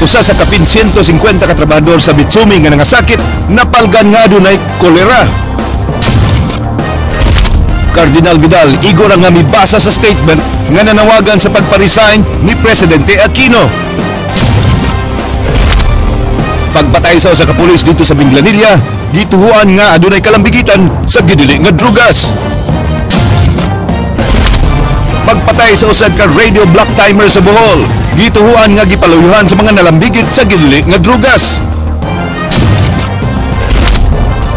Usa sa kapin 150 ka trabahador sa Mitsumi nga nangasakit napalgan nga adunay kolera. Cardinal Vidal igo ra nga mibasa sa statement nga nanawagan sa pagpa-resign ni Presidente Aquino. Pagpatay sa usa ka pulis dito sa Minglanilla, gituhuan nga adunay kalambigitan sa gidili nga drugas. Pagpatay sa usa ka radio block timer sa Bohol, gituhuan nga gipaluyuhan sa mga nalambigit sa gidili nga drugas.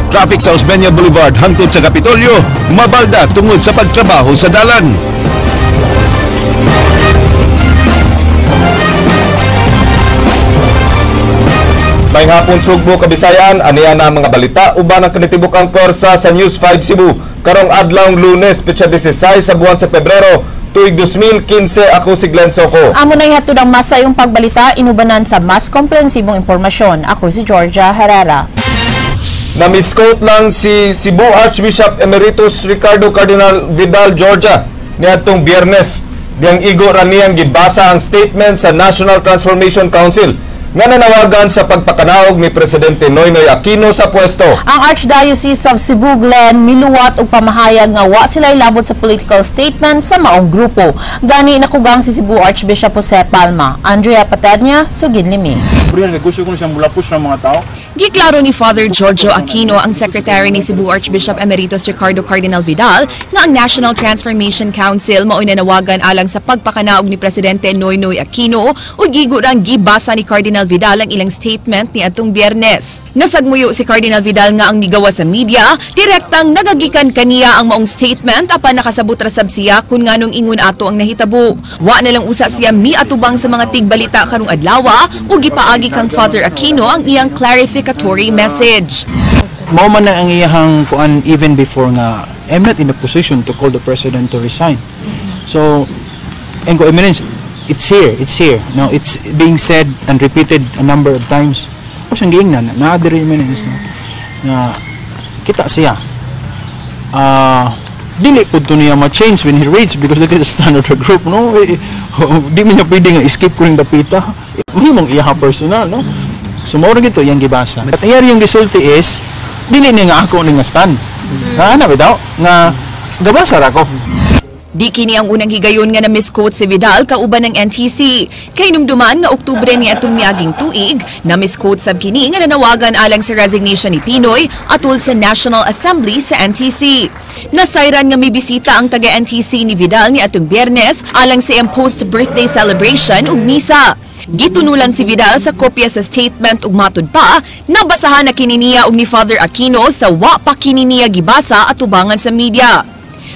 Traffic sa Osmeña Boulevard hangtod sa Kapitolyo, mabalda tungod sa pagtrabaho sa dalan. Maayong hapon, Sugbo, Kabisayaan, aniya na ang mga balita uban ang kanitibok ang pwersa sa News 5 Cebu. Karong adlaw Lunes, petsa 16 sa buwan sa Pebrero, tuig 2015, ako si Glenn Soco. Amo na ihatod ang masayong pagbalita inubanan sa mas komprehensibong impormasyon. Ako si Georgia Herrera. Na-misquote lang si Cebu Archbishop Emeritus Ricardo Cardinal Vidal, Georgia, niadtong Biyernes. Diyang igo ra niyang gibasa ang statement sa National Transformation Council nga nanawagan sa pagpakanaog ni Presidente Noynoy Aquino sa pwesto. Ang Archdiocese of Cebu, Glenn, miluwat og pamahayag nga wa sila labot sa political statement sa maong grupo. Gani nakugang si Cebu Archbishop Jose Palma. Andrea Paternia, sugid limi. Brian, gusto ko siyang mulapos ng mga tao. Giklaro ni Father Giorgio Aquino, ang secretary ni Cebu Archbishop Emeritus Ricardo Cardinal Vidal, nga ang National Transformation Council mao'y nanawagan alang sa pagpakanaog ni Presidente Noynoy Aquino ug igo rang gibasa ni Cardinal Vidal ang ilang statement ni atong Biyernes. Nasagmuyo si Cardinal Vidal nga ang migawa sa media, direktang nagagikan kaniya ang maong statement apan nakasabot ra sab siya kun nganong ingon ato ang nahitabo. Wa na lang usa siya miatubang sa mga tigbalita karong adlaw ug gipaagi kang Father Aquino ang iyang clarificatory message. Mao man na ang iyahang kuan even before nga I'm not in a position to call the president to resign. So, and ko eminence, it's here, it's here. Now, it's being said and repeated a number of times. O siyang giingnan, naa diri, eminence, no? Nga kita siya. Dili pud to niya ma-change when he reads because that is the standard of the group, no? Eh, di man niya pwede nga escape ko ning dapita. Mahimong iyaha personal, no? So, mao ra gito iyang gibasa. At ang iyang gisulti is, dili ni nga ako ni nga stand. Na ana bitaw nga gabasa ra ko. Di kini ang unang higayon nga na-misquote si Vidal kauban ng NTC. Kay numduman nga Oktubre ni atong miaging tuig, na-misquote sab kini nga nanawagan alang sa resignation ni PNoy atul sa National Assembly sa NTC. Nasayran nga mibisita ang taga-NTC ni Vidal ni atong Biyernes alang sa iyang post-birthday celebration ug misa. Gitunulan si Vidal sa kopya sa statement ug matud pa, nabasahan na kini niya ug ni Father Aquino sa wa pa kini niya gibasa atubangan sa media.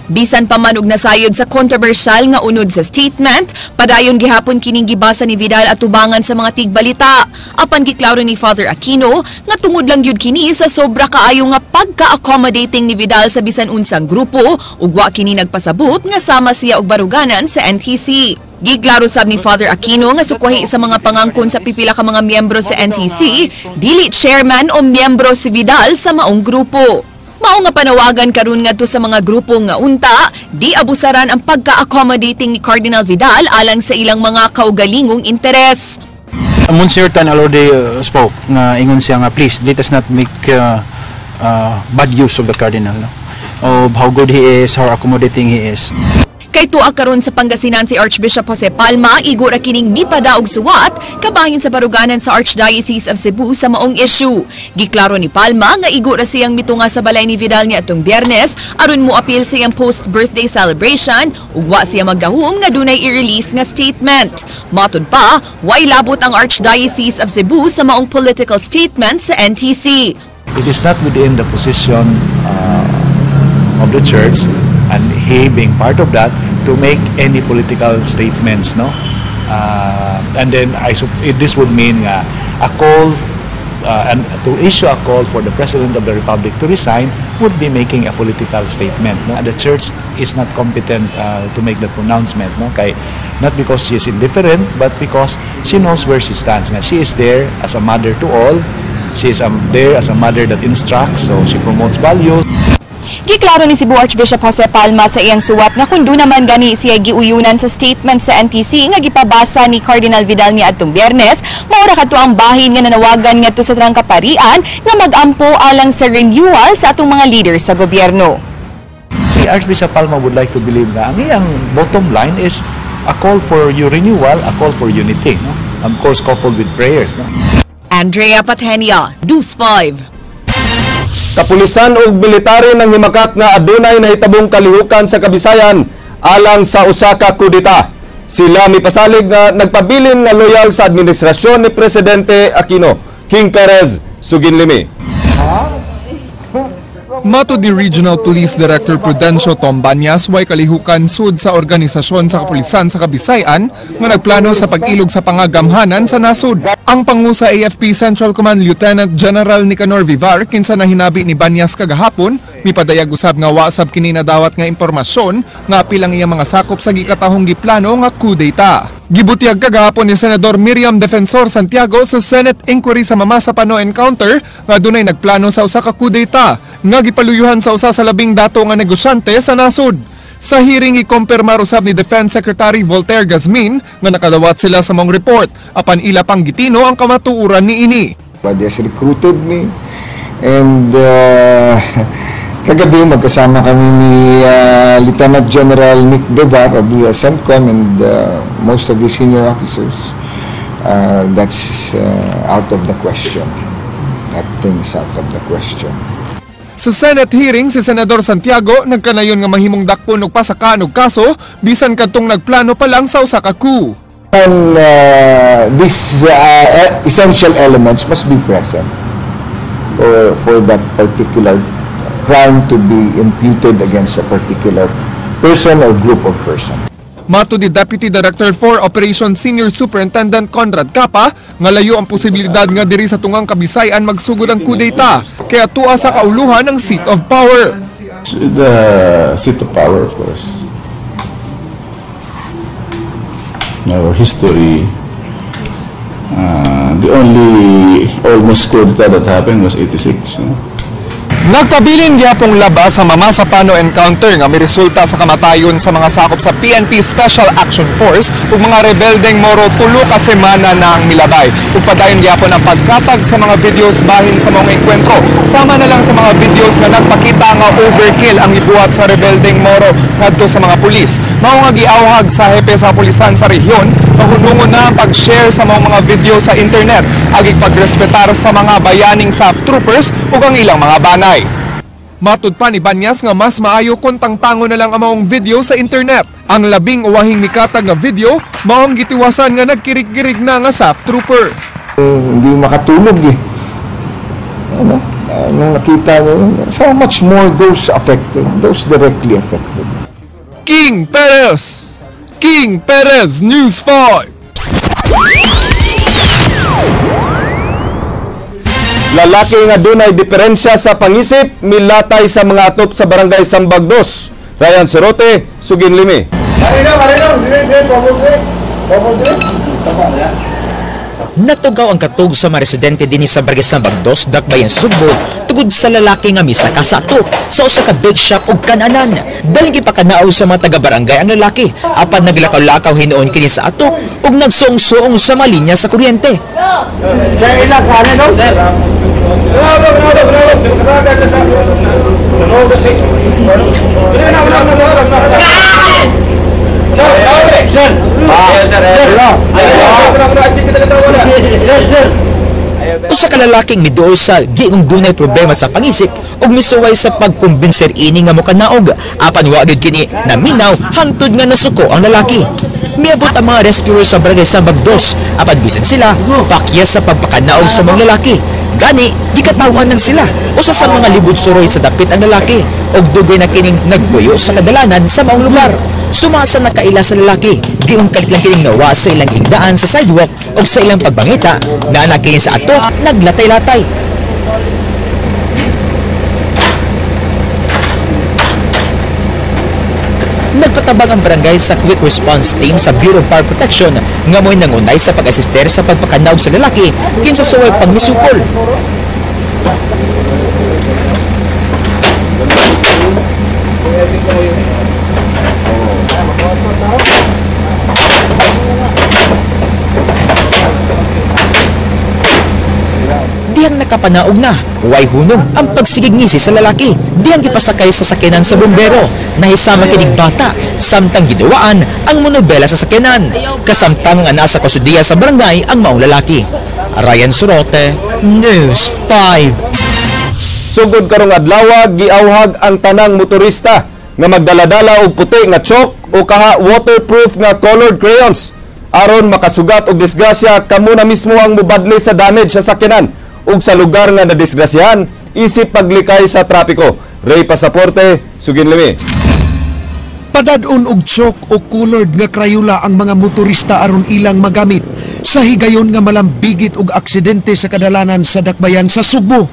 Bisan pa man og nasayod sa kontrobersyal nga unod sa statement, padayon gihapon kining gibasa ni Vidal atubangan sa mga tigbalita. Apan giklaro ni Father Aquino nga tungod lang gyud kini sa sobra kaayo nga pagka-accommodating ni Vidal sa bisan unsang grupo ug wa kini nagpasabot nga sama siya og baruganan sa NTC. Giklaro sab ni Father Aquino nga sukwahi sa mga pangangkon sa pipila ka mga miyembro sa NTC, dili chairman o miyembro si Vidal sa maong grupo. Mao nga panawagan karon ngadto sa mga grupo nga unta, di abusaran ang pagka-accommodating ni Cardinal Vidal alang sa ilang mga kaugalingong interes. Monsignor Tan already spoke nga ingon siya nga please let us not make bad use of the cardinal, no? Of how good he is, how accommodating he is. Kay tuak karon sa Pangasinan si Archbishop Jose Palma, igo ra kining mipadaog suwat kabahin sa baruganan sa Archdiocese of Cebu sa maong issue. Giklaro ni Palma nga igo ra siyang mitunga sa balay ni Vidal niadtong Biyernes aron moapil sa iyang post-birthday celebration ug wa siya magdahom nga dunay i-release nga statement. Matud pa, way labot ang Archdiocese of Cebu sa maong political statement sa NTC. It is not within the position of the church and he being part of that to make any political statements, no? And then this would mean nga a call and to issue a call for the President of the Republic to resign would be making a political statement, no? And the church is not competent to make that pronouncement, no? Kay not because she is indifferent but because she knows where she stands, nga she is there as a mother to all. She is there as a mother that instructs, so she promotes values. Giklaro ni Cebu Archbishop Jose Palma sa iyang suwat nga kung doon naman gani siya giuyunan sa statement sa NTC nga gipabasa ni Cardinal Vidal niadtong Biyernes, maura kadto ang bahin nga nanawagan ngadto sa tanang kaparian nga magampo alang sa renewal sa atong mga leader sa gobyerno. Si Archbishop Palma would like to believe na ang iyang bottom line is a call for your renewal, a call for unity, no? Of course, coupled with prayers, no? Andrea Patenia, News 5. Kapulisan ug military ng himakak nga adunay nahitabong kalihukan sa Kabisayan alang sa usa ka kudeta. Sila mipasalig nga nagpabilin nga loyal sa administrasyon ni Presidente Aquino. King Perez, Suginlimi. Mato di Regional Police Director Prudencio Tombanyas, way kalihukan sud sa organisasyon sa kapulisan sa Kabisayan nga nagplano sa pag-ilog sa pangagamhanan sa nasod. Ang pangu sa AFP Central Command Lieutenant General Nicanor Vivar kinsa nahinabi ni Banyas kagahapon, mipadayag usab nga wa sab kini nadawat nga impormasyon nga apil ang iyang mga sakop sa gikatahong giplano nga kudeta. Gibutyag kagahapon ni Senador Miriam Defensor Santiago sa Senate inquiry sa Mamasapano encounter nga dunay nagplano sa usa ka kudeta nga gipaluyuhan sa usa sa labing dato nga negosyante sa nasod. Sa hearing ikumpirmar usab ni Defense Secretary Voltaire Gazmin nga nakadawat sila sa mong report apan ila pang gitino ang kamatuoran niini. Body has recruited me and kagabi magkasama kami ni Lieutenant General Nick Devar of the CENTCOM and most of the senior officers. That's out of the question. That thing is out of the question. Sa Senate hearing, si Senador Santiago nagkanayon nga mahimong dakpon og pasakaan og kaso bisan kadtong nagplano pa lang sa usa ka coup. And these essential elements must be present for that particular crime to be imputed against a particular person or group of person. Mato di Deputy Director for Operations Senior Superintendent Conrad Capa, nga layo ang posibilidad nga diri sa tungang Kabisayan magsugod ang kudeta, kaya tuwa sa kauluhan ang seat of power. The seat of power, of course. Our history, the only almost coup d'etat that happened was 86. No? Nagpabilin gyapong labas sa Mamasapano encounter nga miresulta sa kamatayon sa mga sakop sa PNP Special Action Force ug mga rebeldeng Moro tulo ka semana na ang milabay. Ug padayon gyapon ang pagkatag sa mga videos bahin sa mga engkwentro. Sama na lang sa mga videos nga nagpakita nga overkill ang gibuhat sa rebeldeng Moro ngadto sa mga pulis. Mao nga giawhag sa hepe sa pulisan sa rehiyon, pahunungon na ang pag-share sa mga video sa internet agig pagrespetar sa mga bayaning SAF troopers ug ang ilang mga banay. Matud pa ni Banyas nga mas maayo kung tangtango na lang ang maong video sa internet. Ang labing uwahing mikatag nga video, maong gitiwasan nga nagkirig-kirig na nga SAF trooper. Hindi makatulog eh. Ano? Nung nakita niya yun, so much more those affected, those directly affected. King Perez! King Perez News 5! Lalaki nga dunay diferensya sa pangisip, milatay sa mga atop sa barangay Sambag 2. Ryan Sorote, Suginlimi. Natugaw ang katug sa mga residente dinhi sa barangay Sambag 2, Dakbayan, Sugbo, tugod sa lalaki nga misaka sa atop sa usa ka bake shop ug kananan. Daling gipakanaaw sa mga taga-barangay ang lalaki apan naglakaw-lakaw hinuon kini sa atop ug nagsuong-suong sa mga linya sa kuryente. Usa ka lalaking miduol sa giingong dunay problema sa pangisip ug misuway sa pagkumbinser ini nga mokanaog apan wa gyud kini naminaw hangtod nga nasuko ang lalaki. Miabot ang mga rescuers sa barangay Sambag 2 apan bisan sila pakyas sa pagpakanaog sa mga lalaki. Gani gikatawan nang sila. Usa sa mga libud suroy sa dapit ang lalaki ug dugay na kining nagbuyo sa kadalanan sa maong lugar. Sumasa na kaila sa lalaki, giung kalit lang kining nawa sa ilang higdaan sa sidewalk o sa ilang pagbangita, na kini sa ato, naglatay-latay. Nagpatabang ang barangay sa Quick Response Team sa Bureau of Fire Protection nga mo'y nangunay sa pag-asister sa pagpakanaog sa lalaki kinsa suway pangmisukol. Dihang nakapanaog na, way hunong ang pagsigig ngisi sa lalaki. Dihang gipasakay sa sakyanan sa bumbero, nahisama kinig bata, samtang giduwaan ang monobela sa sakyanan. Kasamtang ang nasa kasudiya sa barangay ang maong lalaki. Ryan Sorote, News 5. Sugod karong adlaw, giawhag ang tanang motorista nga magdaladala og puti nga chalk o kaha waterproof nga colored crayons aron makasugat og disgrasya kamo na mismo ang mobadli sa damage sa sakyanan ug sa lugar nga nadisgrasyahan isip paglikay sa trapiko. Ray Pasaporte, Suginlimi. Padad-on og chalk o colored nga krayula ang mga motorista aron ilang magamit sa higayon nga malambigit og aksidente sa kadalanan sa dakbayan sa Sugbo.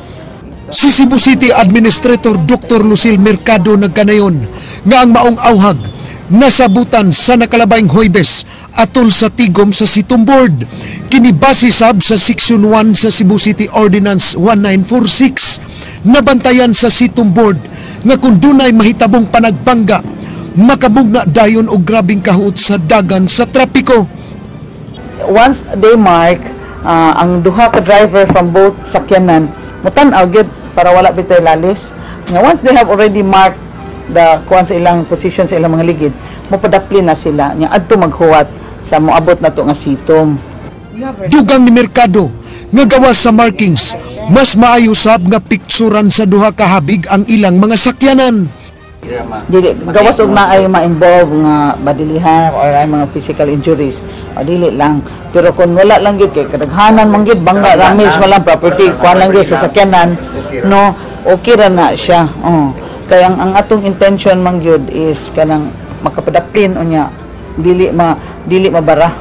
Si Cebu City Administrator Dr. Lucille Mercado nagkanayon nga ang maong awhag nasabutan sa nakalabayng Huwebes atol sa tigom sa CITOM Board. Kini base sab sa Section 1 sa Cebu City Ordinance 1946 nabantayan sa CITOM Board nga kung dunay mahitabong panagbangga makamugna dayon og grabeng kahuot sa dagan sa trapiko. Once they mark, ang duha ka driver from both sakyanan mutan-aw gyud para wala bitay lalis. Nga once they have already marked the kuan sa ilang position sa ilang mga ligid, mopadapli na sila nya adto maghuwat sa moabot na to nga CITOM. Dugang ni Mercado nga gawas sa markings, mas maayo sab nga pikturan sa duha ka habig ang ilang mga sakyanan. Dili gawas og naay ma-involve nga bodily harm or ay mga physical injuries o dili lang, pero kung wala lang gyud, kay kadaghanan man gyud bangga, damage man lang property, kuan lang gyud sa sakyanan, no, okay ra na siya. Oh, kay ang atong intention man gyud is kanang makapadaplin unya dili mabara.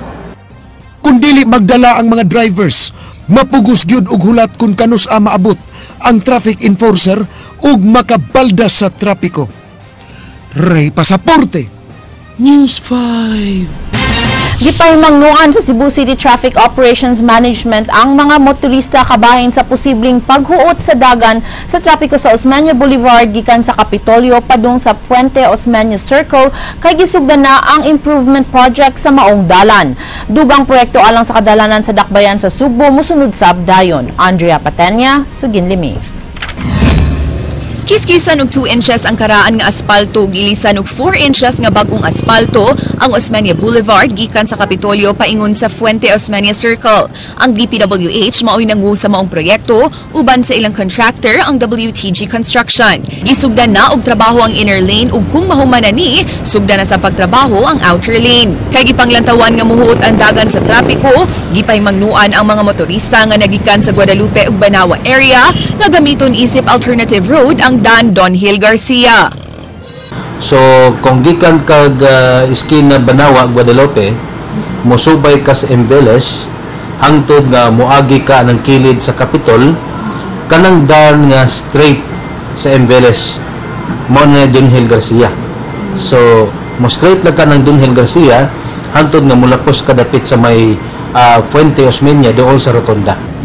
Kung dili magdala ang mga drivers, mapugos gyud og hulat kung kanus-a maabot ang traffic enforcer ug makabalda sa trapiko. Ray Pasaporte, News 5. Gipahimangnuan sa Cebu City Traffic Operations Management ang mga motorista kabahin sa posibleng paghuot sa dagan sa trapiko sa Osmeña Boulevard gikan sa Kapitolyo padung sa Fuente Osmeña Circle kay gisugdan na ang improvement project sa maong dalan. Dugang proyekto alang sa kadalanan sa dakbayan sa Sugbo mosunod sab dayon. Andrea Patenya, Suginlimi. Kiskisan og 2 inches ang karaan nga aspalto, gilisan og 4 inches nga bag-ong aspalto ang Osmeña Boulevard gikan sa Kapitolyo paingon sa Fuente Osmeña Circle. Ang DPWH maoy nangu sa maong proyekto uban sa ilang contractor, ang WTG Construction. Gisugdan na og trabaho ang inner lane ug kung mahuman na ni, sugdan na sa pagtrabaho ang outer lane. Kay gipanglantawan nga muhuot ang dagan sa trapiko, gipahimangnuan ang mga motorista nga nagikan sa Guadalupe ug Banawa area nga gamiton isip alternative road ang Dan Don Hill Garcia. So kung gikan kag iskina Banawa Guadalupe, mosubay ka sa M. Velez hangtod nga moagi ka ng kilid sa Capitol, kanang daan nga straight sa M. Velez mo na Dunhill Garcia. So mo straight lang ka ng Dunhill Garcia hangtod nga mulapos ka dapit sa may Fuente Osmeña dool sa rotonda.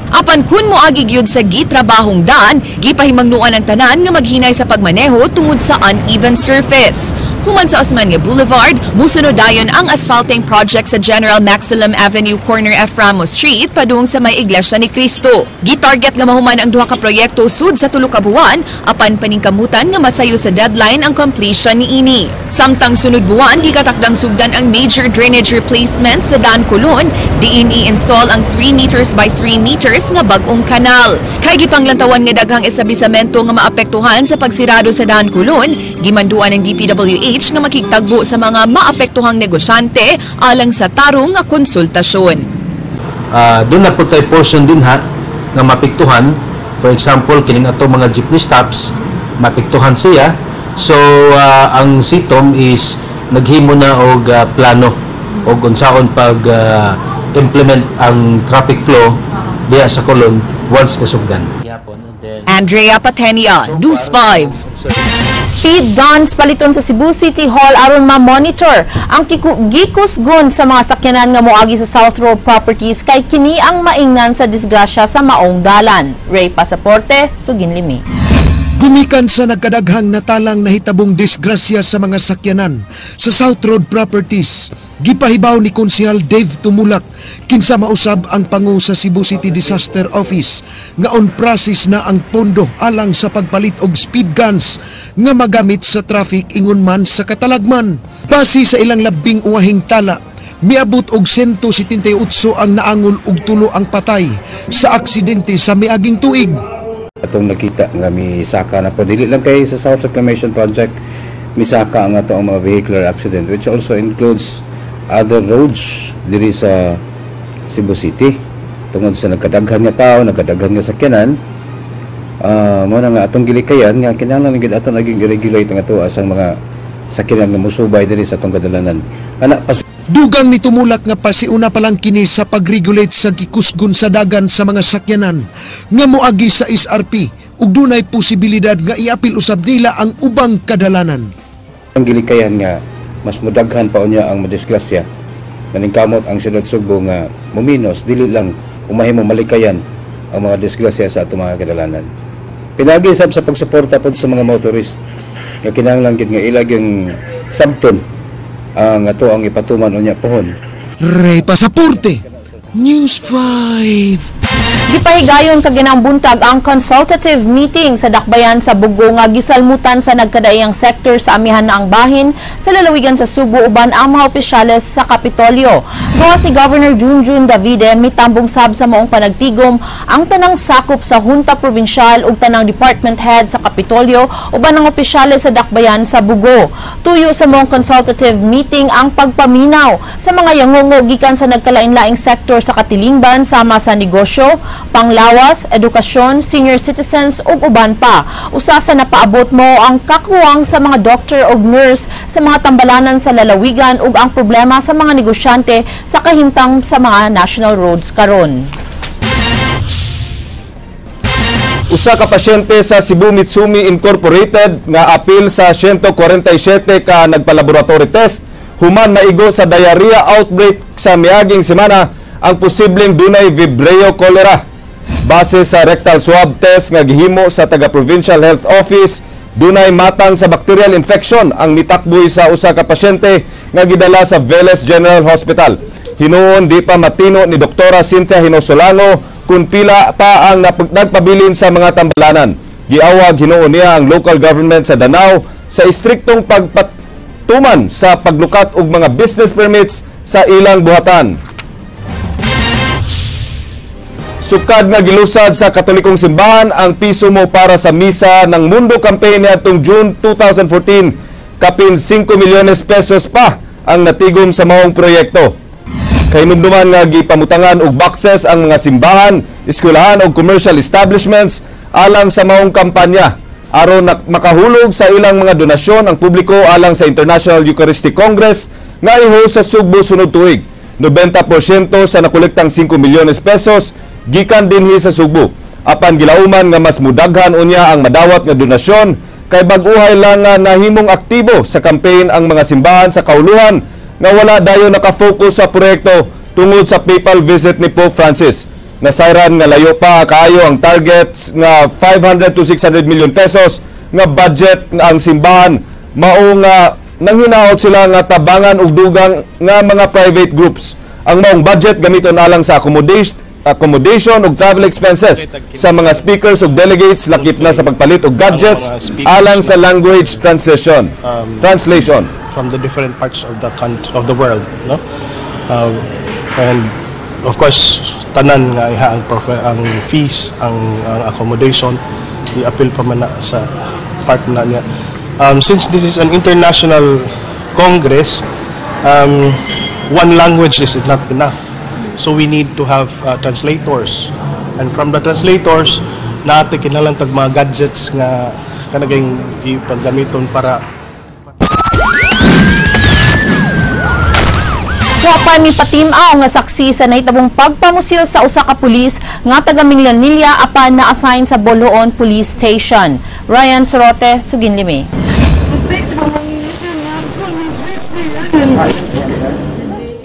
Apan kun moagi gyud sa gitrabahong daan, gipahimangnuan ang tanan nga maghinay sa pagmaneho tungod sa uneven surface. Human sa Osmeña Boulevard, musunod dayon ang asphalting project sa General Maxilom Avenue corner F. Ramos Street padung sa may Iglesia ni Cristo. Gitarget nga mahuman ang duha ka proyekto sud sa 3 ka buwan, apan paningkamutan nga masayo sa deadline ang completion niini. Samtang sunod buwan, gikatakdang sugdan ang major drainage replacement sa Dan Colon, diin i-install ang 3 meters by 3 meters nga bag-ong kanal. Kay gipanglantawan nga daghang establisamento nga maapektuhan sa pagsirado sa Dan Colon, gimanduan ng DPWH nga makigtagbo sa mga maapektuhang negosyante alang sa tarong nga konsultasyon. Doon na po tayo portion din ha nga mapiktuhan. For example, kining ato mga jeepney stops, mapiktuhan siya. So ang CITOM is naghimo na og plano og unsaon pag implement ang traffic flow diha sa Colon once kasugdan. Andrea Patenia, News 5. Speed guns paliton sa Cebu City Hall aron ma-monitor ang gikusgon sa mga sakyanan nga moagi sa South Road Properties kay kini ang maingnan sa disgrasya sa maong dalan. Ray Pasaporte, Suginlimi. Gumikan sa nagkadaghang natalang nahitabong disgrasya sa mga sakyanan sa South Road Properties, gipahibaw ni Konsehal Dave Tumulak, kinsa mausab ang pangu sa Cebu City Disaster Office, nga on process na ang pondo alang sa pagpalit og speed guns nga magamit sa traffic ingon man sa katalagman. Base sa ilang labing uwahing tala, miabot og 178 ang naangol ug 3 ang patay sa aksidente sa miaging tuig. Atong nakita nga misaka na po, dili lang kay sa South Reclamation Project misaka ang ato ang mga vehicular accident, which also includes other roads diri sa Cebu City. Tungod sa nagkadaghan nga tao, nagkadaghan nga sakyanan, mao na nga atong gilikayan nga kinahanglan gid ato naging regulate ang ato asang mga sakyanan nga mosubay diri sa atong kadalanan. Ana pas Dugang ni Tumulak nga pasiuna pa lang kini sa pag-regulate sa gikusgon sa dagan sa mga sakyanan nga moagi sa SRP ug dunay posibilidad nga iapil usab nila ang ubang kadalanan. Ang gilikayan nga mas mudaghan pa unya ang madisgrasya. Naningkamot ang siyudad Sugbo nga muminos dili lang umahimo malikayan ang mga disgrasya sa atong mga kadalanan. Pinagi sab sa pagsuporta pod sa mga motorist nga kinahanglan gid nga ilag yung sabton ang ato ang ipatuman unya pohon. Ray Pasaporte, News 5. Gipahigayon kaginang buntag ang consultative meeting sa Dakbayan sa Bugo nga gisalmutan sa nagkadaiyang sektor sa amihan na ang bahin sa lalawigan sa Subo uban ang mga opisyales sa Kapitolyo. Gawas ni Governor Junjun Davide, mitambong sab sa maong panagtigom ang tanang sakop sa Junta Provincial ug tanang department head sa Kapitolyo uban ang opisyales sa Dakbayan sa Bugo. Tuyo sa maong consultative meeting ang pagpaminaw sa mga yangungo gikan sa nagkalain-laing sektor sa katilingban sama sa negosyo, panglawas, edukasyon, senior citizens ug uban pa. Usa sa napaabot mo ang kakuwang sa mga doctor ug nurse sa mga tambalanan sa lalawigan ug ang problema sa mga negosyante sa kahimtang sa mga national roads karon. Usa ka pasyente sa Cebu Mitsumi Incorporated nga apil sa 147 ka nagpa-laboratory test human naigo sa diarrhea outbreak sa miaging semana ang posibleng dunay Vibrio cholera. Base sa rectal swab test nga gihimo sa taga-Provincial Health Office, dunay matang sa bacterial infection ang nitakboy sa usa ka pasyente nga gidala sa Velez General Hospital. Hinuon di pa matino ni Doktora Cynthia Hinosolano kung pila pa ang nagpabilin sa mga tambalanan. Giawag hinuon niya ang local government sa Danao sa istriktong pagpatuman sa paglukat og mga business permits sa ilang buhatan. Sukad nga gilusad sa Katolikong Simbahan ang piso mo para sa Misa ng Mundo campaign niadtong June 2014, kapin 5 milyones pesos pa ang natigom sa maong proyekto. Kahinumduman nga gipamutangan og boxes ang mga simbahan, eskwelahan og commercial establishments alang sa maong kampanya aron makahulog sa ilang mga donasyon ang publiko alang sa International Eucharistic Congress nga i-host sa Sugbo sunod tuig. 90% sa nakolektang 5 milyones pesos gikan dinhi sa Sugbo. Apan gilauman nga mas mudaghan unya ang madawat nga donasyon kay bag-uhay lang nga nahimong aktibo sa campaign ang mga simbahan sa kauluhan nga wala dayon nakafocus sa proyekto tungod sa papal visit ni Pope Francis. Nasayran nga layo pa kaayo ang target nga 500 to 600 million pesos nga budget ang simbahan, mao nga nanghinaot sila nga tabangan og dugang nga mga private groups. Ang maong budget gamiton alang sa accommodation ug travel expenses sa mga speakers ug delegates, lakip na sa pagpalit og gadgets alang sa language translation from the different parts of the country, of the world, no? And of course tanan nga iha ang fees, ang accommodation, i-appeal pa man na sa part na niya. Since this is an international congress, one language is not enough. So we need to have translators. And from the translators, natin kinahanglan tag mga gadgets nga kanaging ipaggamiton para. Wa pa mi patim-aw nga saksi sa nahitabong pagpamusil sa usa ka pulis nga taga Minglanilla apan na-assign sa Boljoon Police Station. Ryan Sorote, Suginlimi.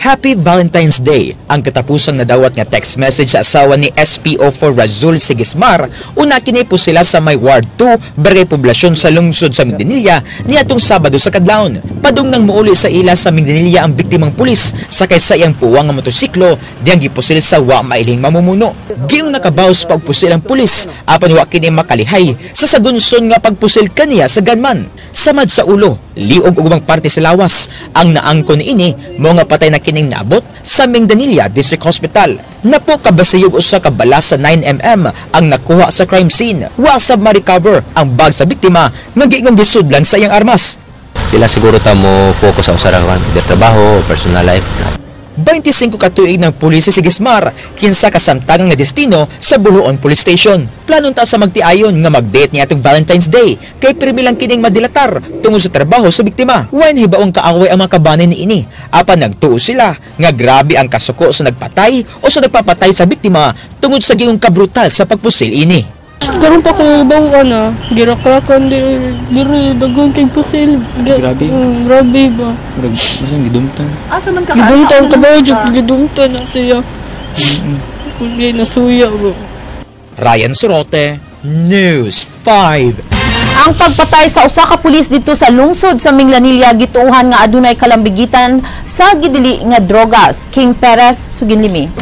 Happy Valentine's Day ang katapusang nadawat nga text message sa asawa ni SPO4 Razul Sigismar. Una kini po sila sa may Ward 2, Barangay Poblasyon sa lungsod sa Minglanilla niadtong Sabado sa kadlawon. Padung nang muuli sa ila sa Minglanilla ang biktimang pulis sakay sa iyang puwang nga motorsiklo diyang gipusil sa wa mailing mamumuno. Giong nakabaws pa og pusil ang pulis apan wa kini makalihay sa sagunson nga pagpusil kaniya sa gunman. Samad sa ulo, liog ug ubang parte sa lawas ang naangkon niini mo nga patay na kining naabot sa Minglanilla District Hospital. Napo kabasiyog usa ka bala sa 9mm ang nakuha sa crime scene. Wa sab ma-recover ang bag sa biktima nga giingong gisudlan sa iyang armas. Pila siguro ta mo focus sa usa ra ka either trabaho o personal life. 25 ka tuig ng pulis si Sigismar, kinsa kasamtangan nga destino sa Buluon Police Station. Planon ta sa magtiayon nga mag-date niya atong Valentine's Day, kay pirmi lang kining madilatar tungod sa trabaho sa biktima. Wan hibaong kaaway ang mga kabanin niini, apan nagtuo sila nga grabe ang kasuko sa nagpatay o sa nagpapatay sa biktima tungod sa giong kabrutal sa pagpusil ini. Karon pa ko bawa na, girakrakan diri daghang kay pusil. Grabe. Grabe ba. Murag masang gidumtan. Asa man ka? Gidumtan ka ba jud, gidumtan na siya. Kundi nasuya ba. Ryan Sorote, News 5. Ang pagpatay sa usa ka pulis dito sa lungsod sa Minglanilla gituohan nga adunay kalambigitan sa gidili nga drogas. King Perez, Suginlimi.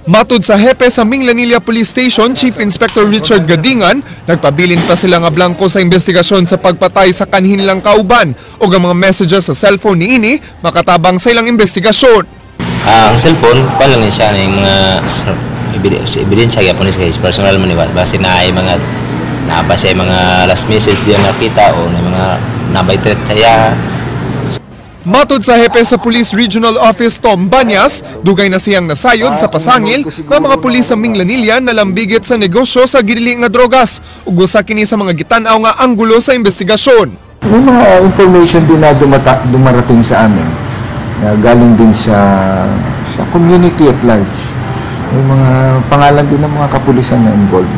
Matud sa hepe sa Minglanilla Police Station, Chief Inspector Richard Gadingan, nagpabilin pa sila nga blangko sa investigasyon sa pagpatay sa kanhinlang kauban ug ang mga messages sa cellphone niini makatabang sa ilang investigasyon. Ang cellphone, kuan lang ni siya ng mga ebidensya gyapon ni siya personal man ni ba base na ay mga naa ba siya mga last message diya nakita o na mga nabay threat sa iya. Matod sa hepe sa Police Regional Office Tom Banyas, dugay na siyang nasayod sa pasangil nga mga pulis sa Minglanilla nalambigit sa negosyo sa gidili nga drogas ug usa kini sa mga gitan-aw nga anggulo sa investigasyon. May mga information din na dumarating sa amin na galing din sa community at large. May mga pangalan din ng mga kapulisan na involved.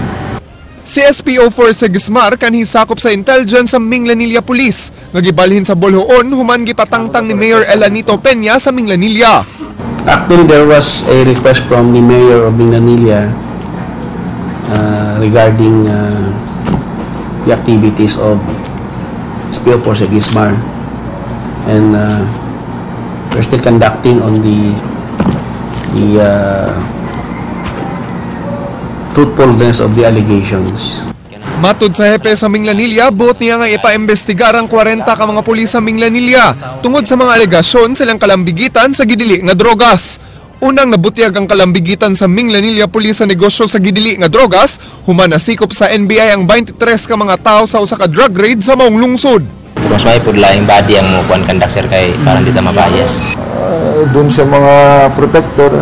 Si SPO4 Sigismar kanhi sakop sa intelligence sa Minglanilla Police nga gibalhin sa Bolhoon human gipatangtang ni Mayor Elanito Peña sa Minglanilla. Actually, there was a request from the mayor of Minglanilla regarding the activities of SPO4 Sigismar, and we're still conducting on the truthfulness of the allegations. Matod sa hepe sa Minglanilla, buot niya nga ipaimbestigar ang 40 ka mga pulis sa Minglanilla tungod sa mga alegasyon silang kalambigitan sa gidili nga drogas. Unang nabutyag ang kalambigitan sa Minglanilla Police sa negosyo sa gidili nga drogas, human nasikop sa NBI ang 23 ka mga tao sa usa ka drug raid sa maong lungsod. Mas may pud laing body ang mo kuan conduct, sir, kay para hindi ta mabayas. Doon sa mga protector,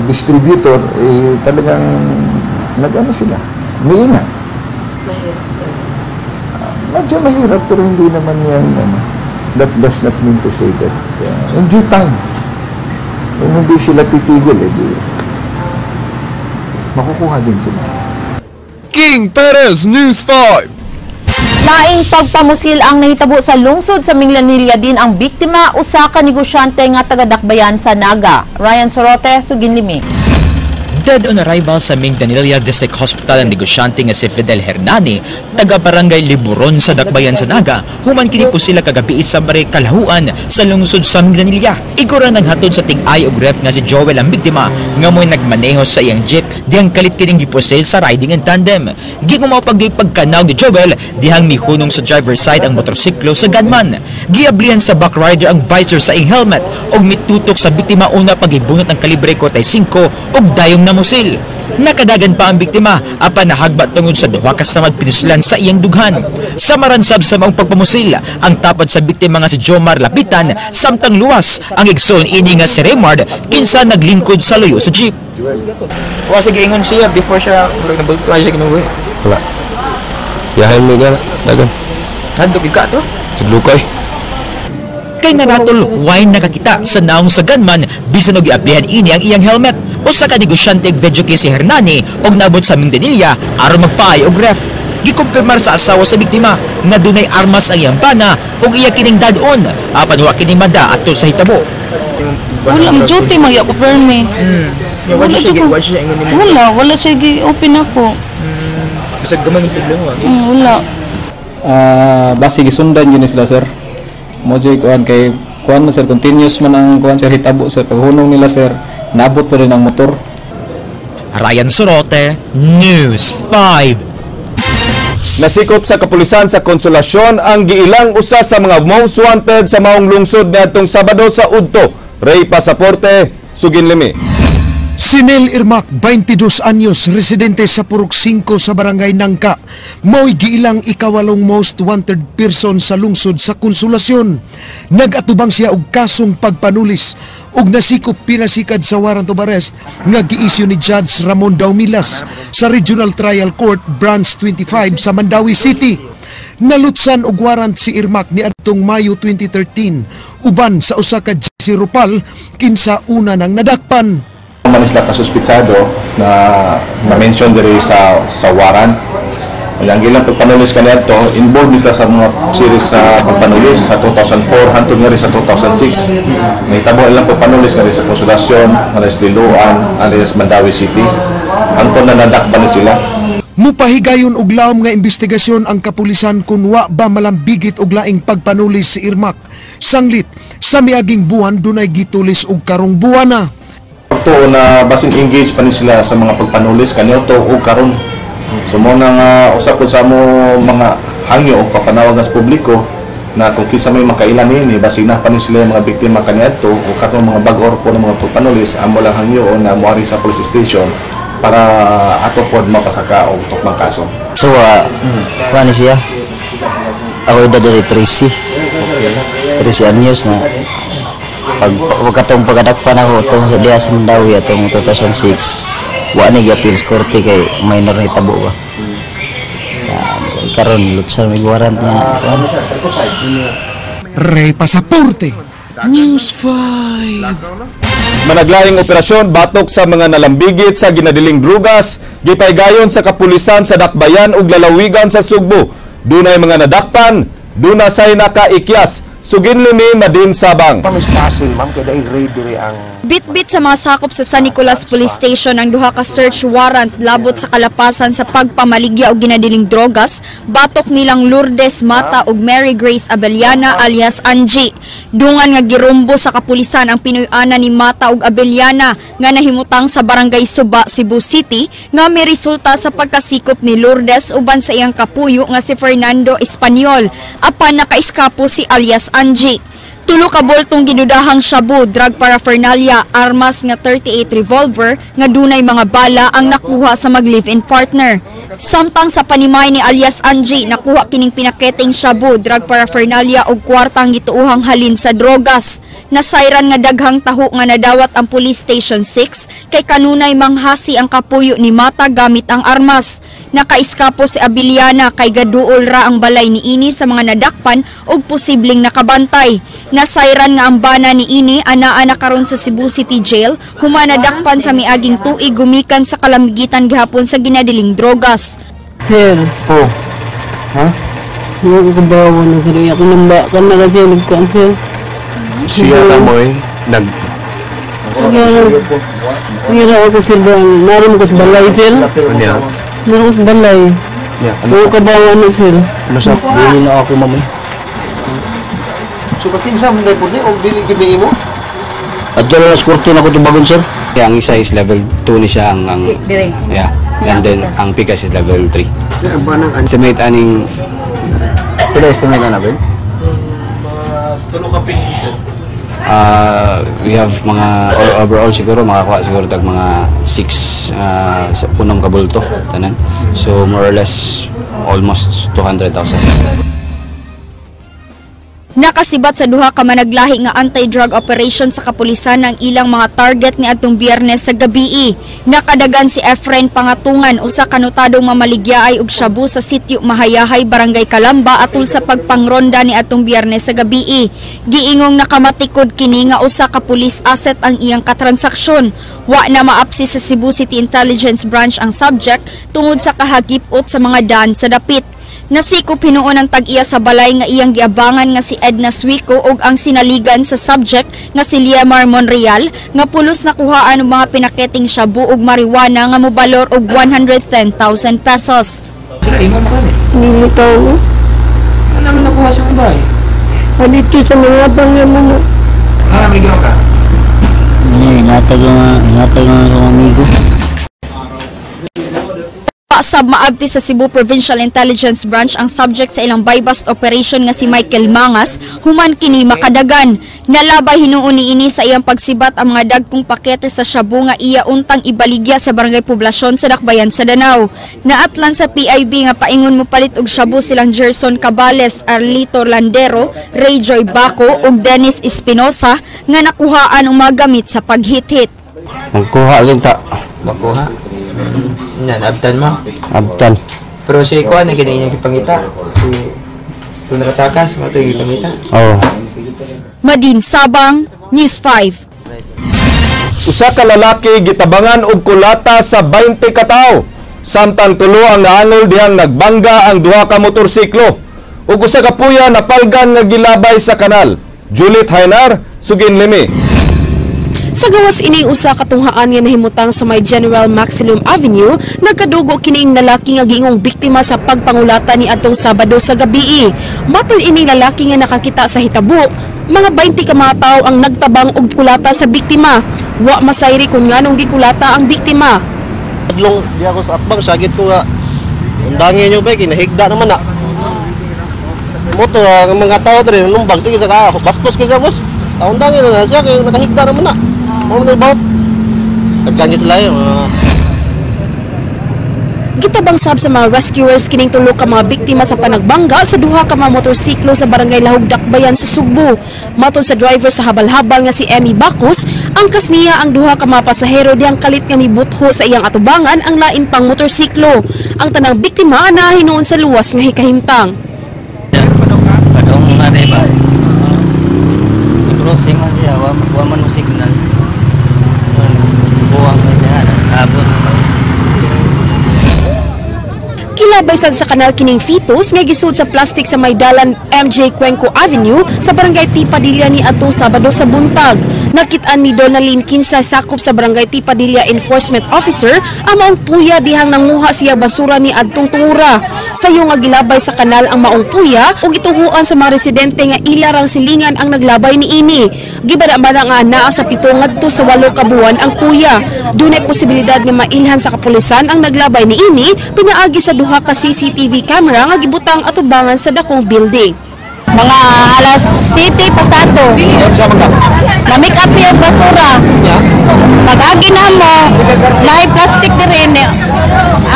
distributor, eh, talagang nag-ano sila, miingat. Medyo mahirap pero hindi naman yan, ano, that does not mean to say that in due time, kung hindi sila titigil, eh, di, makukuha din sila. King Perez, News 5. Laing pagpamusil ang nahitabo sa lungsod sa Minglanilla din ang biktima usa ka negosyante nga taga-Dakbayan sa Naga. Ryan Sorote, Suginlimi. Dead on arrival sa Minglanilla District Hospital ang negosyante nga si Fidel Hernani, taga Barangay Liburon sa Dakbayan sa Naga, human kini po sila kagabi sa Bare Kalahuan sa lungsod sa Minglanilla. Igora nang hatod sa tig-ay og ref nga si Joel ang biktima nga mo'y nagmaneho sa iyang jeep dihang kalit kining gipusil sa riding in tandem. Giumaw pagkanaog ni Joel dihang mihunong sa driver side ang motorsiklo sa gunman. Giablihan sa back rider ang visor sa iyang helmet ug mitutok sa biktima una pagibunot ng kalibre 45 ug dayong namusil. Nakadagan pa ang biktima apan nahagba tungod sa duha ka samad pinuslan sa iyang dughan. Samaran sab sa maong pagpamusil ang tapad sa biktima nga si Jomar Lapitan samtang luwas ang igsoon ini nga si Raymard kinsa naglingkod sa luyo sa jeep. Wa sige ingon siya before siya murag nabulto ay siya ginuwi. Wala. Yahay mo niya dagan. Handog ka to. Sa lukay. Kay naratol wine nakakita sa naong sa gunman bisan og giablihan ini ang iyang helmet. Usa ka negosyante og video kay si Hernani og nabot sa Minglanilla aron magpaay og ref. Gikumpirmar sa asawa sa biktima nga dunay armas ang iyang bana ug iya kining dad-on apan wa kini mada atol sa hitabo. Wala, duty man ako permi. Wala siya ko. Wala siya ingon nimo. Wala, wala siya gi-open ako. Bisag gamay ng problema. Wala. Basi gisundan yun sila, sir. Mo jud kuan kay kuan man sir, continuous man ang kuan sir, hitabo sir, paghunong nila sir, naabot pa rin ang motor. Ryan Sorote, News 5. Nasikop sa kapulisan sa Konsolasyon ang giilang usa sa mga most wanted sa maong lungsod niadtong Sabado sa udto. Ray Pasaporte, Suginlimi. Si Nel Irmak, 22 anyos, residente sa Purok 5 sa Barangay Nangka, mao'y giilang ikawalong most wanted person sa lungsod sa Konsolasyon. Nag-atubang siya og kasong pagpanulis ug nasikop pinasikad sa warrant of arrest nga giisyu ni Judge Ramon Daumilas sa Regional Trial Court Branch 25 sa Mandaue City. Nalutsan og warrant si Irmak niadtong Mayo 2013 uban sa usa ka Jesse Rupal kinsa una nang nadakpan. Man sila kasuspitsado na na-mention diri sa warrant. Ang ilang pagpanulis kaniadto, involved ni sila sa mga series sa pagpanulis sa 2004 hantod nga rin sa 2006. Nahitabo ilang pagpanulis nga rin sa Konsolasyon, nga rin sa Liloan, nga rin sa Mandaue City. Hantod na nadakpan ni sila. Mupahigayon og lawom nga investigasyon ang kapulisan kun wa ba malambigit og laing pagpanulis si Irmak. Sanglit sa miaging buwan dunay gitulis og karong buwana. Ito na basin engage pa ni sila sa mga pagpanulis kaniadto o karon. So mo na nga usa po sa mo mga hangyo o papanawag sa publiko na kung kinsa may makailan niini, basin na pa ni sila yung mga biktima kaniadto o katong mga bag-o po ng mga pagpanulis, amo lang hangyo o na moari sa police station para ato pod mapasaka og tukmang kaso. So, kuha ni siya. Ako edad diri 13. 13 anyos na. Pag pagkatong pagkadakpan ako itong sa diya sa Mandaue atong 2006, wa ni gi-appeal sa korte kay minor na itabo ba. Karon lutsan may warrant nga kuan. Ray Pasaporte, News 5. Managlaing operasyon batok sa mga nalambigit sa ginadiling drugas, gipaygayon sa kapulisan sa Dakbayan ug lalawigan sa Sugbo. Dunay mga nadakpan, duna say nakaikyas. Suginlimi Madin Sabang. Ma'am, is ma'am, kay dahil raid diri ang Bitbit sa mga sakop sa San Nicolas Police Station ang duha ka search warrant labot sa kalapasan sa pagpamaligya og ginadiling drogas batok nilang Lourdes Mata ug Mary Grace Abellana alias Angie. Dungan nga girumbo sa kapulisan ang Pinoy-ana ni Mata ug Abellana nga nahimutang sa Barangay Suba, Cebu City nga may resulta sa pagkasikop ni Lourdes uban sa iyang kapuyo nga si Fernando Espanyol apan nakaiskapo si alias Angie. Tulo ka boltong ginudahang shabu, drug paraphernalia, armas nga 38 revolver nga dunay mga bala ang nakuha sa mag-live-in partner. Samtang sa panimay ni alias Angie, nakuha kining pinaketeng shabu, drug paraphernalia ug kwartang gituohang halin sa drogas. Nasayran nga daghang taho nga nadawat ang Police Station 6 kay kanunay manghasi ang kapuyo ni Mata gamit ang armas. Nakaiskapo si Abiliana kay gaduol ra ang balay ni ini sa mga nadakpan ug posibleng nakabantay. Nasayran nga ang bana ni ini anaa na karon sa Cebu City Jail human nadakpan sa miaging tuig gumikan sa kalamigitan gihapon sa ginadiling drogas. Sir. Oh. Ha? Hindi ko kabawa na sir. Ako namba ka na kasi nagkuhan sir. Siya na mo'y nag Sira ako sir ba? Naroon ko sa balay sir. Ano yan? Naroon ko sa balay. Yeah, Ano ko kabawa na sir. Ano sa dili na ako ma'am. So kakinsa man po ni og dili gid imo? At dyan lang sa korte na ko tubagon, sir. Kaya ang isa is level 2 ni siya ang yeah. And then ang pikas is level 3. Estimate aning pila estimate ana ba? Tulo ka pin, sir. We have mga overall siguro makakuha siguro tag mga 6 sa punong kabulto tanan. So more or less almost 200,000. Nakasibat sa duha ka managlahi nga anti-drug operation sa kapulisan ang ilang mga target niadtong Biyernes sa gabii. Nakadagan si Efren Pangatungan, usa ka notadong mamaligyaay og shabu sa sitio Mahayahay, Barangay Kalamba atul sa pagpangronda niadtong Biyernes sa gabii. Giingong nakamatikod kini nga usa ka police asset ang iyang katransaksyon. Wa na maapsi sa Cebu City Intelligence Branch ang subject tungod sa kahagipot sa mga dan sa dapit. Nasikop hinuon ang tag-iya sa balay nga iyang giabangan nga si Edna Suico ug ang sinaligan sa subject nga si Liemar Monreal nga pulos nakuhaan og mga pinaketing shabu ug marijuana nga mobalor og 110,000 pesos. Sila imo mo kani? Nilitaw mo. Ano naman nakuha sa bahay? Dito sa mga bangya mo na. Ano naman ka? Inatag mga amigo. Sab maabti sa Cebu Provincial Intelligence Branch ang subject sa ilang buy-bust operation nga si Michael Mangas, human kini makadagan. Nalabay hinuon niini sa iyang pagsibat ang mga dagkong pakete sa shabu nga iya untang ibaligya sa barangay poblasyon sa Dakbayan sa Danao. Naatlan sa PIB nga paingon mo palit og shabu silang Gerson Cabales, Arlito Landero, Ray Joy Baco ug Dennis Espinosa nga nakuhaan og magamit sa paghit-hit. Magkuha lang ta. Magkuha? Yan, abtan mo? Abtan. Pero si Kuan, na ganyan yung ipangita. Si Tunratakas, mo ito yung ipangita. Oo. Madin Sabang, News 5. Usa ka lalaki gitabangan og kulata sa 20 ka tawo. Samtang tulo ang naangol dihang nagbangga ang duha ka motorsiklo. Ug usa ka puya napalgan nga gilabay sa kanal. Juliet Hainar, sugin limi. Sa gawas ining usa ka tunghaan nga nahimutang sa may General Maximum Avenue, nagkadugo kining lalaki nga giingong biktima sa pagpangulata ni adtong Sabado sa gabii. Matod ining lalaki nga nakakita sa hitabo, mga 20 ka mga tawo ang nagtabang og kulata sa biktima. Wa masayri kung nganong gikulata ang biktima. Adlong di ako sa atbang sagit ko nga undangi nyo ba kinahigda naman na. Moto ang mga tao diri numbag sige sa ka bastos kay sa boss. Undangin na siya kay nakahigda naman na. Mo na about. Tagkan sila eh. Gitabang sab sa mga rescuers kining tulo ka mga biktima sa panagbangga sa duha ka mga motorsiklo sa barangay Lahug Dakbayan sa Sugbo. Matod sa driver sa habal-habal nga si Emmy Bacos, angkas niya ang duha ka mga pasahero diyang kalit nga mibutho sa iyang atubangan ang lain pang motorsiklo. Ang tanang biktima na hinuon sa luwas nga hikahimtang. Padong nga ba? Crossing man siya, wa man mo signal. Buwang niya, abot. Kilabay sad sa kanal kining fetus nga gisud sa plastic sa may dalan MJ Cuenco Avenue sa barangay T. Padilla ni adtong Sabado sa buntag. Nakit-an ni Donalyn Kinsa sakop sa barangay T. Padilla Enforcement Officer ang maong puya dihang nanguha siya basura ni adtong tungura. Sayo nga gilabay sa kanal ang maong puya ug ituhuan sa mga residente nga ilarang silingan ang naglabay niini. Gibana-bana nga naa sa 7 ngadto sa 8 ka buwan ang puya. Dunay posibilidad nga mailhan sa kapulisan ang naglabay niini pinaagi sa duha ka CCTV camera nga gibutang atubangan sa dakong building. Mga alas city pasado. Na-make up yung basura. Pag-agi na mo, lahi plastic din rin.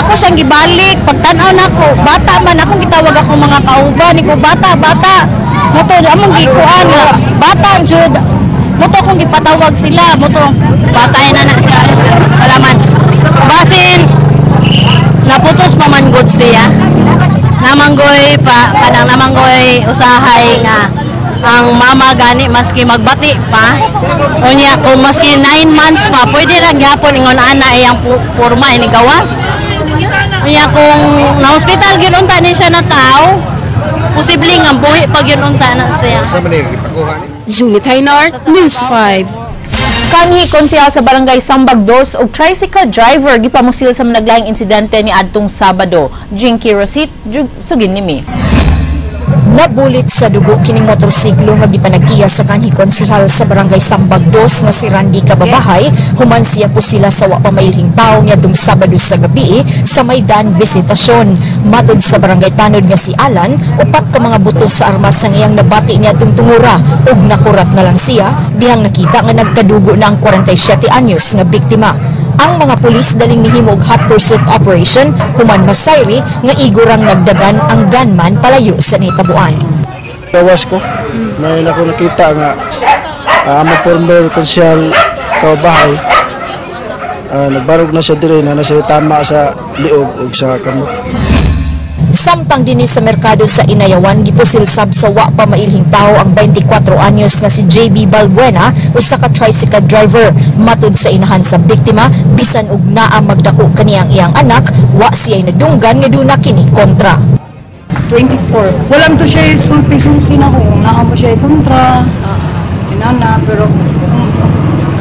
Ako siyang gibalik. Pagtanaw na ako, bata man. Akong gitawag ako mga kauban. Iko, bata, bata. Muto, among gikuan. Bata, Jude. Muto akong gipatawag sila. Muto, batay na na siya. Wala man. Basin, naputos pa man good siya. Namanggoy pa kanang namanggoy usahay nga ang mama gani maski magbati pa. Unya kung maski 9 months pa pwede ra gyapon ingon ana iyang porma ini gawas. Unya kung na hospital gyud unta ni siya na tao, posible nga buhi pa gyud unta na siya. Julie Tainar, News 5. Kanhi konsehal sa barangay Sambag 2 og tricycle driver gipamusil sa managlahing insidente ni adtong Sabado. Jinky Rosit, sugin nimi. Nabulit sa dugo kining motorsiklo nga gipanag-iya sa kanhi konsehal sa barangay Sambag 2 nga si Randy Kababahay, human siya po sila sa wa pa mailhing tawo niadtong Sabado sa gabi sa Maydan Visitasyon. Matod sa barangay tanod nga si Alan, upat ka mga buto sa armas ang iyang nabati niadtong tungura ug nakurat na lang siya dihang nakita nga nagkadugo na ang 47 anyos nga biktima. Ang mga pulis daling nihimo og hot pursuit operation human masayri nga igorang nagdagan ang gunman palayo sa nahitabuan. Gawas ko. May ako nakita nga among former konsehal Kababahay, nagbarog na siya dire na siya tama sa liog ug sa kamot. Samtang dinhi sa merkado sa Inayawan, gipusil sab sa wa pa mailhing tao ang 24 anyos nga si JB Balbuena, usa ka tricycle driver. Matud sa inahan sa biktima, bisan og naa magdako kaniyang iyang anak, wa siya'y nadunggan nga duna kini kontra. 24. Wala to siya sulti-sulti na kung naa mo siya kontra. Inana, pero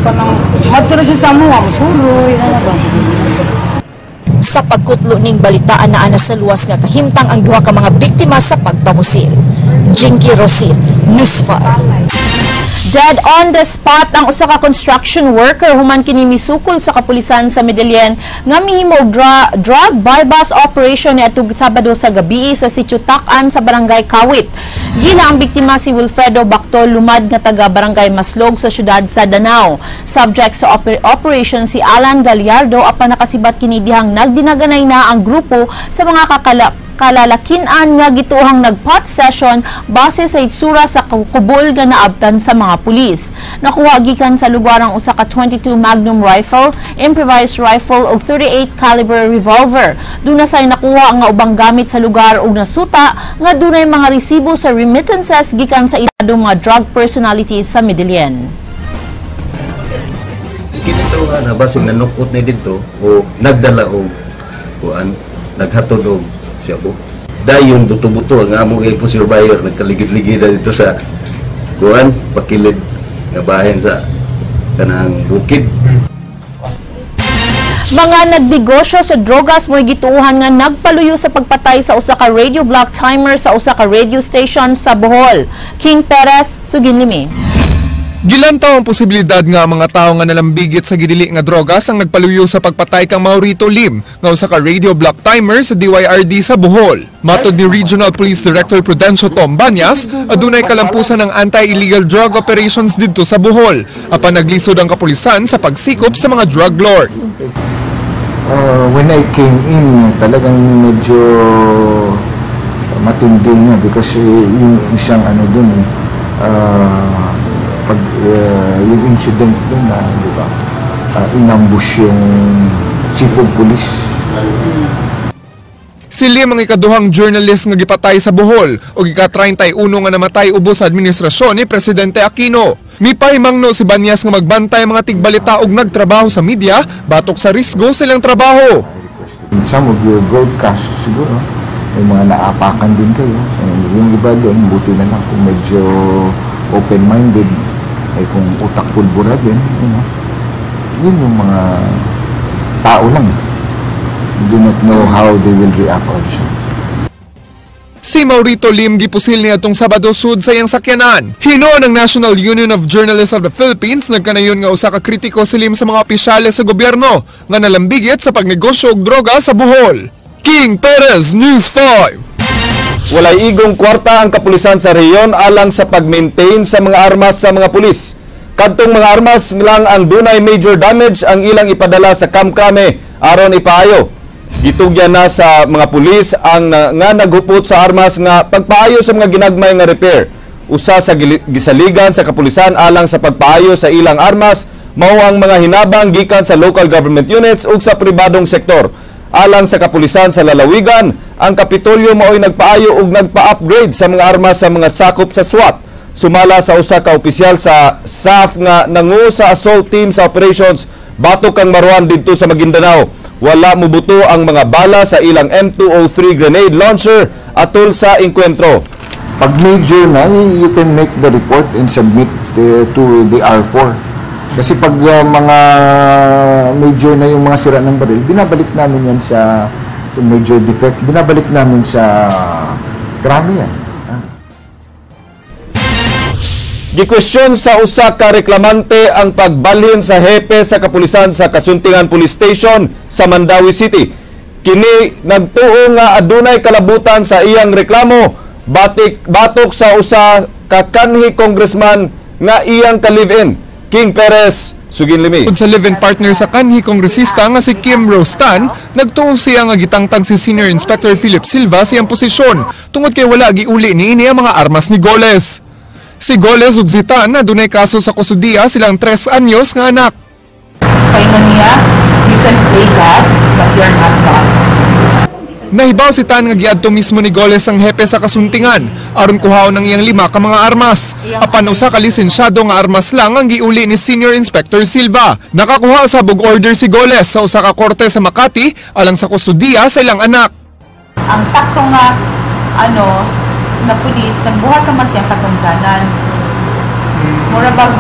kanang madto na siya sa amo, musuroy, inana ba? Sa pagkutlo ning balitaan naa na sa luwas nga kahimtang ang duha ka mga biktima sa pagpamusil. Jinky Rosit, News 5. Dead on the spot ang usa ka construction worker human kini misukol sa kapulisan sa Medellin nga mihimo og drug buy-bust operation niadtong Sabado sa gabi sa Sitio Tak-an sa Barangay Kawit. Gila ang biktima si Wilfredo Bactol Lumad nga taga Barangay Maslog sa syudad sa Danao. Subject sa operation si Alan Gallardo apan nakasibat kini dihang nagdinaganay na ang grupo sa mga kalalakinan nga gituohang nag-pot session base sa itsura sa kubol nga naabtan sa mga pulis. Nakuha gikan sa lugar ang usa ka 22 Magnum rifle, improvised rifle ug 38 caliber revolver. Duna say nakuha nga ubang gamit sa lugar ug nasuta nga dunay mga resibo sa remittances gikan sa iladong mga drug personalities sa Medellin. Kini nga na basig nanukot ni didto o nagdala og kuan, naghatod og shabu. Dayon buto-buto ang among po surveyor nagkaligid-ligid na dito sa kuan pakilid nga bahin sa kanang bukid. Mga nagnegosyo sa drogas mo'y gituohan nga nagpaluyo sa pagpatay sa usa ka radio block timer sa usa ka radio station sa Bohol. King Perez, Suginlimi. Gilantaw ang posibilidad nga ang mga tao nga nalambigit sa gidili nga drogas ang nagpaluyo sa pagpatay kang Maurito Lim nga usa ka radio block timer sa DYRD sa Bohol. Matod ni Regional Police Director Prudencio Tom Banyas, adunay kalampusan ng anti-illegal drug operations didto sa Bohol apan naglisod ang kapulisan sa pagsikop sa mga drug lord. When I came in, talagang medyo matindi na because yung isang ano dun, pag yung incident dun na, di ba, inambush yung chief of police. Si Lim ang ikaduhang journalist nga gipatay sa Bohol o ika-31 nga namatay ubos sa administrasyon ni Presidente Aquino. Mipahimangno si Banyas nga magbantay ang mga tigbalita og nagtrabaho sa media batok sa risgo sa ilang trabaho. In some of your broadcasts siguro, may mga naapakan din kayo. And yung iba doon, buti na lang kung medyo open-minded, eh kung utak pulbura din. Yun yung mga tao lang eh. You do not know how they will react also. Si Maurito Lim gipusil niadtong Sabado sud sa iyang sakyanan. Hinuon ng National Union of Journalists of the Philippines nagkanayon nga usa ka kritiko si Lim sa mga opisyales sa gobyerno nga nalambigit sa pagnegosyo og droga sa Bohol. King Perez, News 5. Walay igong kwarta ang kapulisan sa rehiyon alang sa pag-maintain sa mga armas sa mga pulis. Kadtong mga armas lang ang dunay major damage ang ilang ipadala sa Camp Crame aron ipaayo. Gitugyan na sa mga pulis ang nga naghupot sa armas nga pagpaayo sa mga ginagmay nga repair. Usa sa gisaligan sa kapulisan alang sa pagpaayo sa ilang armas mao ang mga hinabang gikan sa local government units ug sa pribadong sektor. Alang sa kapulisan sa lalawigan, ang Kapitolyo mao'y nagpaayo ug nagpa-upgrade sa mga armas sa mga sakop sa SWAT. Sumala sa usa ka opisyal sa SAF nga nangu sa assault team sa operations batok kang Marwan didto sa Maguindanao. Wala mubuto ang mga bala sa ilang M203 grenade launcher atol sa engkwentro. Pag major na, you can make the report and submit to the R4. Kasi pag mga major na yung mga sira ng baril, binabalik namin yan sa major defect, binabalik namin sa Crame yan. Gikwestiyon sa usa ka reklamante ang pagbalhin sa hepe sa kapulisan sa Kasuntingan Police Station sa Mandaue City. Kini nagtuo nga adunay kalabutan sa iyang reklamo batok sa usa ka kanhi congressman nga iyang ka-live-in. King Perez, Suginlimi. Sa live-in partner sa kanhi kongresista nga si Kim Rostan, nagtuo siya nga gitangtang si Senior Inspector Philip Silva sa iyang posisyon tungod kay wala giuli niini ang mga armas ni Goles. Si Goles ug si Tan adunay kaso sa kustudiya silang 3 anyos nga anak. Paingon niya, "You can play God, but you're not God." Nahibaw si Tan nga giadto mismo ni Goles ang hepe sa kasuntingan aron kuhaon ang iyang 5 ka mga armas. Apan usa ka lisensyado nga armas lang ang giuli ni Senior Inspector Silva. Nakakuha sa og order si Goles sa usa ka korte sa Makati alang sa kustudiya sa ilang anak. Ang sakto nga ano na pulis, nagbuhat naman siyang katungdanan. Mura bag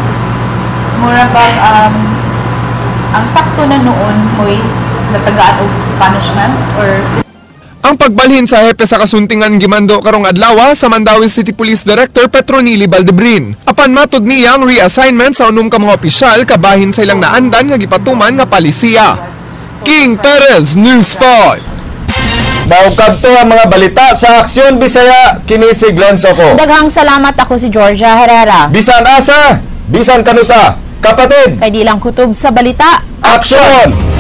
ang sakto na noon mo'y natagaan og punishment or Ang pagbalhin sa hepe sa kasuntingan gimando karong adlaw sa Mandaue City Police Director Petronili Baldebrin. Apan matud niya ang reassignment sa unom ka mga opisyal kabahin sa ilang naandan nga gipatuman nga palisiya. King Perez, News 5. Mao kadto ang mga balita sa Aksyon Bisaya, kini si Glenn Soco. Daghang salamat, ako si Georgia Herrera. Bisan asa, bisan kanusa, kapatid. Kay di lang kutob sa balita. Aksyon!